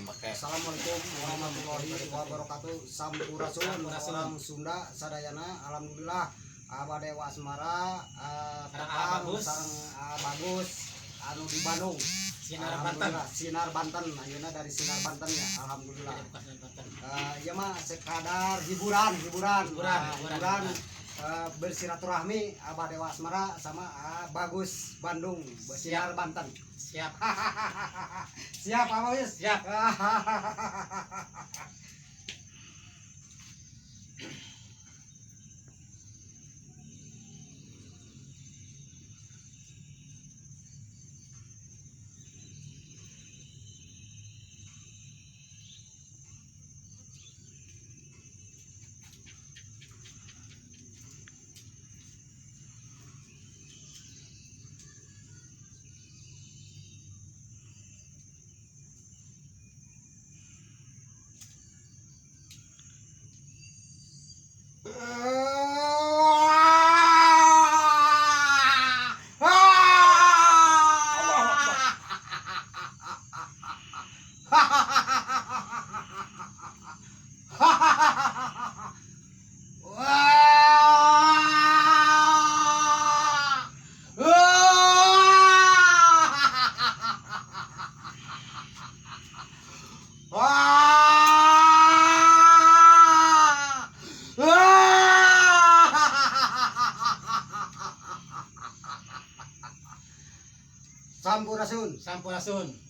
Make. Assalamualaikum warahmatullahi wabarakatuh. Sampurasun. Sampurasun. Orang Sunda sadayana, alhamdulillah Abah Dewa Asmara Sareng tepang Bagus. Sareng Bagus anu di Bandung. Sinar Banten. Alhamdulillah, Sinar Banten ayeuna dari Sinar Banten ya, alhamdulillah. Bukan Sinar Banten. Ieu mah sekadar hiburan, hiburan. Hiburan, Ah, hiburan, hiburan, hiburan. Bersilaturahmi Abah Dewa Asmara sama Bagus Bandung, Sinar Banten. Siap. Siap, Pak Bagus? Siap. Sampurasun. Sampurasun.